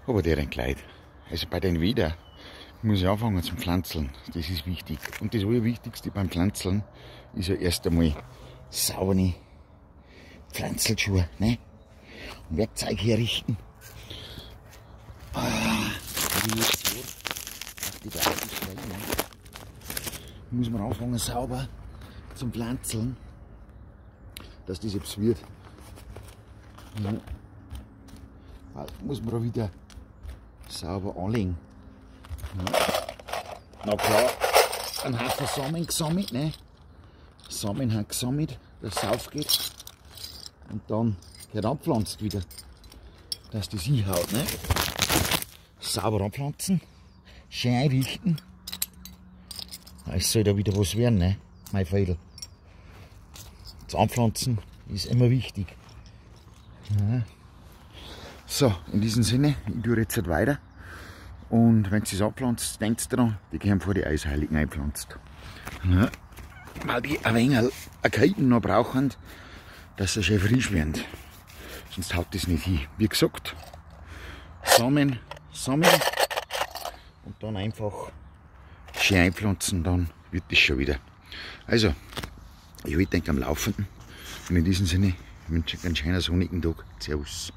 Aber der rennt Leid. Also bei den Wieder muss ich anfangen zum Pflanzeln. Das ist wichtig. Und das Allerwichtigste beim Pflanzeln ist ja erst einmal saubere Pflanzelschuhe, ne? Und Werkzeug herrichten. Ah, wie jetzt war, auf die gleiche Stelle, ne? Muss man anfangen sauber zum Pflanzeln, dass das etwas wird. Ja. Muss man auch wieder sauber anlegen. Ja. Na klar, einen Haufen Samen gesammelt, ne? Samen haben gesammelt, dass es aufgeht. Und dann wird anpflanzt wieder, dass das hinhaut, ne? Sauber anpflanzen, schön einrichten. Es soll da wieder was werden, ne? Mein Veidel. Das Anpflanzen ist immer wichtig. Ja. So, in diesem Sinne, ich tue jetzt weiter. Und wenn ihr es anpflanzt, denkt dran, die gehören vor die Eisheiligen einpflanzt. Ja. Weil die ein wenig eine Kalten noch brauchen, dass sie schön frisch werden. Sonst haut das nicht hin. Wie gesagt, Samen sammeln und dann einfach schön einpflanzen, dann wird das schon wieder. Also, ich halte euch am Laufenden. Und in diesem Sinne, ich wünsche euch einen schönen sonnigen Tag. Servus.